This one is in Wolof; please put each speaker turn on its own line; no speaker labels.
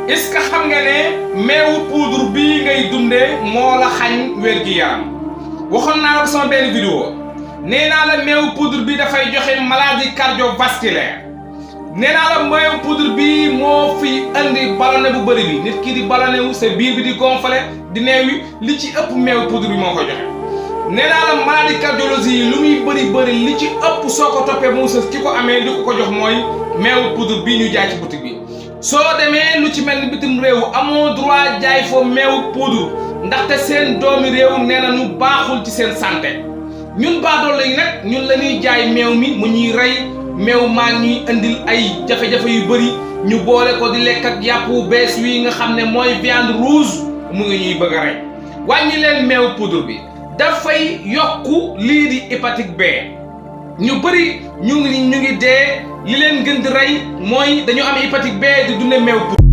est-ce que xam nga ne meewu poudre bii ngay dundee moo la xañ wér-gi-yaram waxoon naa la ko sama benn vidéo nee naa la meewu poudre bi dafay joxe maladie cardiovasculaire nee naa la meewu poudre bi moo fi andi ballonné bu bëri bi nit ki di ballonné wu sa biir bi di gonflé di neewi li ci ëpp meewu poudre bi moo koy joxe nee naa la maladie cardiologie yi lu muy bëri li ci ëpp soo ko toppee mu sës ki ko amee li ko jox mooy meewu poudre bii ñu jaay ci boutique bi soo demee lu ci mel ni bitim réew amoo droit jaay fo meewu poudre ndaxte seen doomi réew nee na ñu baaxul ci seen santé ñun baadoolo yi nag ñun la ñuy jaay meew mi mu ñuy rey meew maa ñuy indil ay jafe-jafe yu bëri ñu boole ko di lekk ak yàpp wu bees wi nga xam ne mooy viande rouge mu ngi ñuy bëgg a rey wàññi leen meewu poudre bi dafay yokku lii di hépatique B ñu bëri ñu ngi dee li leen gën di rey mooy dañu am hépatique B di dunde meew poudre